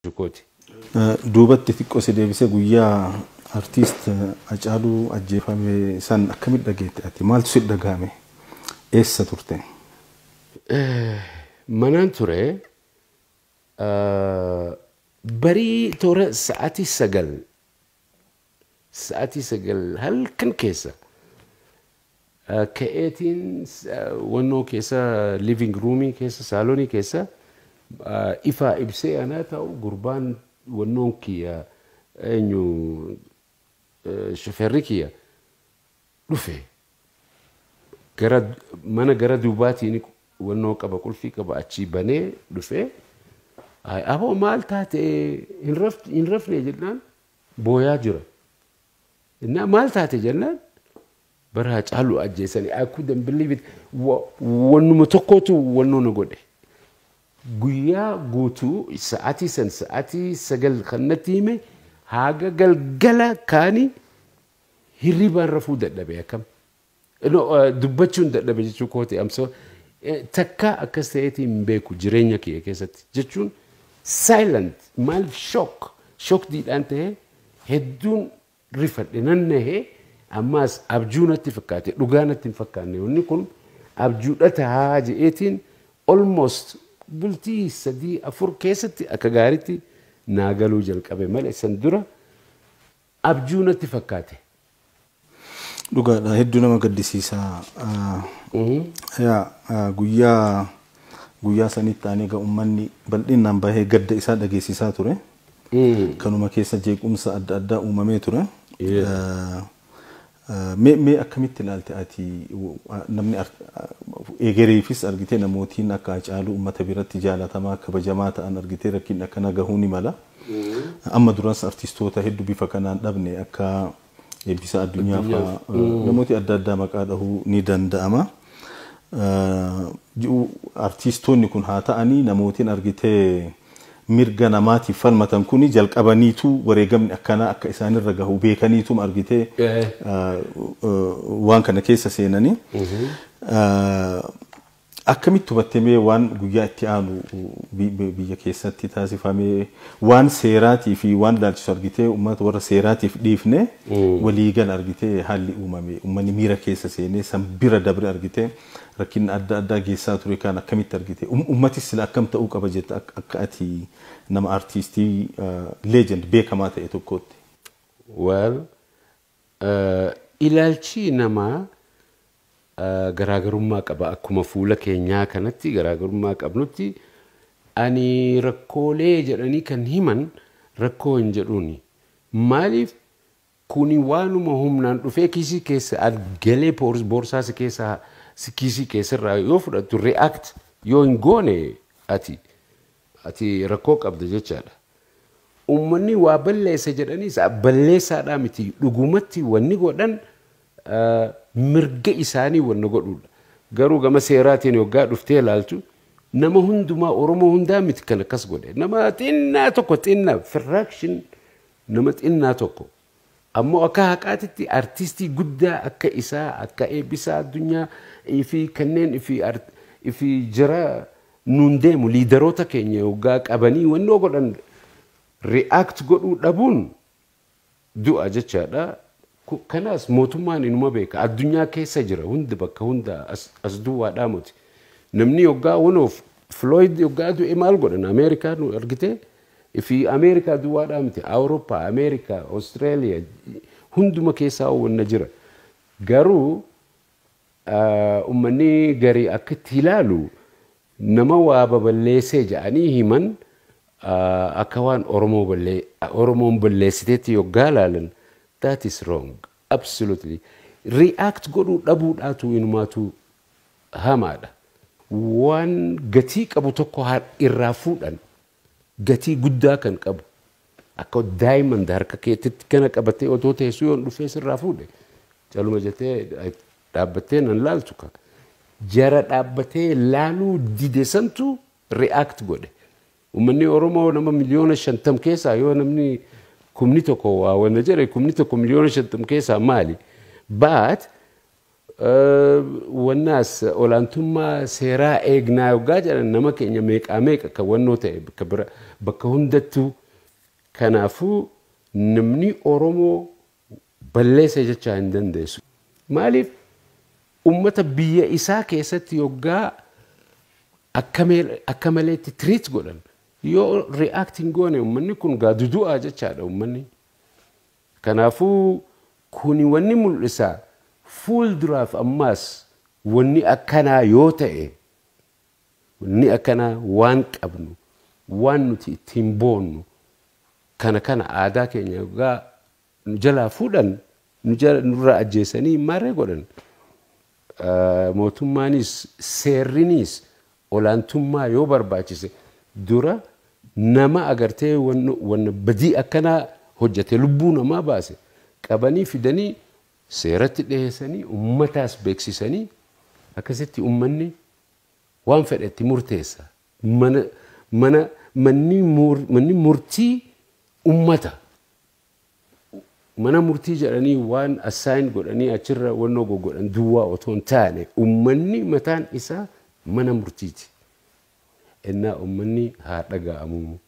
Kooti. Duubatti xiqqoo si deebisee, guyyaa artiist Hacaaluu ajjeefame san akkamitti dhageette ati? Maaltu si dhagahame? Eessa turte? Manaan ture. Barii toora sa'aatii 9, sa'aatii 9 halkan keessa ka'eetiin wannoo keessa, living roomii keessa, saalonii keessa ifaa ibsee anaa ta'u, gurbaan wannoon kiyya, eenyu, shofeerri kiyya dhufe. Gara mana gara duubaatiin wannoo qaba, qulfii qaba, achii banee dhufe. "Aboo, maal taate? Hin rafne?" jennaan booyaa jira. Innaa "Maal taate?" jennaan, bara Hacaaluu ajjeesanii. I couldn't believe it. Wannuma tokkotu wannoo na godhe. Guyyaa guutuu sa'aatii san, sa'aatii 9 kan natti hime, haga galgala kaani hirribaan rafuu dadhabe akkam. Dubbachuun dadhabe jechuu kooti. Amso takka akkas ta'eetiin hin beeku jireenya kiyya keessatti jechuun, silent. Maaliif? Shock diidhaan ta'ee hedduun rifadhe, nan nahee. Ammaas abjuu natti fakkaate, dhugaa natti hin fakkaanne. Wanni kun abjuudha tahaa je'eetiin almost bultii 3-4 keessatti akka gaariitti naa galuu jalqabe malee, san dura abjuu natti fakkaate. Dhugaadha, hedduu nama gaddisiisa. Yaa, guyyaa sanitti ta'anii egaa uummanni bal'inaan bahee gadda isaa dhageessisaa ture. Kanuma keessa jeequmsa adda addaa uumamee ture. Mee akkamitti ilaalte ati? Namni egereefis argitee, namootiin akka Hacaaluu uummata biratti jaalatamaa kabajamaa ta'an argitee rakkin akkana gahuu ni mala. Amma duras artistoota hedduu bifa kanaan dhabne, akka Eebbisaa Addunyaa fa'aa, namooti adda addaa maqaa dhahuu ni danda'ama. Artistoonni kun haa ta'anii, namootiin argitee mirga namaatiif falmatan kuni jalqabaniitu wareegamni akkanaa akka isaanirra gahu beekaniitu argitee waan kana keessa seenanii. Akkamitti hubattee mee waan guyyaa itti aanu biyya keessatti taasifamee, waan seeraatii fi waan ilaalchisu argitee uummata warra seeraatiif dhiifne, waliigala argitee haalli uumame, uummanni miira keessa seenee san bira dabre argitee rakkinna adda addaa geessaa ture kan akkamitti argite? Uummatis sila akkam ta'uu qaba jetta akka ati nama artiistii legend beekamaa ta'e tokkootti? Well, ilaalchi namaa garaagarummaa qaba. Akkuma fuula keenyaa kanatti garaagarummaa qabnutti, ani rakkoolee jedhanii kan himan rakkoo hin jedhuuni. Maaliif? Kuni waanuma humnaan dhufee kiisii keessa galee, boorsaa si keessa, kiisii keessarraa yoo fudhattu, react yoo hin goone ati rakkoo qabda jechaadha. Uummanni waa balleessa jedhaniis balleessaadhaa miti, dhugumatti wanni godhan mirga isaanii wanna godhudha. Garuu gama seeraatiin yoggaa dhuftee ilaaltu, nama hundumaa, Oromoo hundaa miti kan akkas godhe. Nama xinnaa tokko, xinnaa fraction, nama xinnaa tokko. Ammoo akka haqaatitti artistii guddaa akka isaa, akka Eebbisaa Addunyaa fi kanneen fi jara nuun deemu, leaderoota keenya yoggaa qabanii wannoo godhan react godhuu dhabuun du'a jechaadha. Kanaas mootummaan inuma beeka. Addunyaa keessa jira hundi, bakka hunda as duwwaadhaa miti. Namni yoggaa wanoof Floyd yoggaa du'e maal godhan Ameerikaa nu argite? Fi Ameerikaa duwwaadhaa miti. Awurooppaa, Ameerikaa, Austraaliyaa hunduma keessaa wanna jira. Garuu uummanni garii akka itti ilaalu, nama waa baballeessee jedhanii himan akka waan Oromoon balleessiteetti yoggaa ilaalan, that is wrong, absolutely. React godhuu dhabuudhaatu inumaatu hamaadha. Waan gatii qabu tokko irraa fuudhan, gatii guddaa kan qabu, akka diamond harka keetitti kana qabatee otoo teessuu, yoon dhufee sirraa fuudhe, caluma jettee dhaabbattee nan laaltu ka. Jara dhaabbatee laaluu dide santu react godhe. Uummanni Oromoo nama miliyoona 50 keessaa yoo namni 1,000 waa wanna jedhe, 1,000 miliyoona 50 keessaa maali? But Wannaas olaantummaa seeraa eegnaa yoggaa jedhan nama keenya meeqaa meeqa kan wannoo ta'e bakka bira bakka hundattuu. Kanaafuu namni Oromoo balleessa jechaa hin dandeessu. Maaliif ummata biyya isaa keessatti yoggaa akka maleetti treat godhan yoo react hin goone, ummanni kun gaadudu'aa jechaadha ummanni. Kanaafuu kuni wanni mul'isa, fuulduraaf ammaas wanni akkanaa yoo ta'e, wanni akkanaa waan qabnu, waan nuti ittiin boonnu kana aadaa keenya yoggaa nu jalaa fuudhan, nurraa ajjeesanii maarree godhan. Mootummaanis seerrinis olaantummaa yoo barbaachise dura nama agartee wanna badii akkanaa hojjete, lubbuu namaa baase, qabanii fidanii seeratti dhiyeessanii ummataas beeksisanii, akkasitti ummanni waan fedhetti murteessa. Mana mana manni manni murtii ummata. Mana murtii jedhanii waan assign godhanii achirra wannoo goggodhan duwwaa otoo hin taane, ummanni mataan isaa mana murtiiti. Innaa ummanni haa dhaga'amu.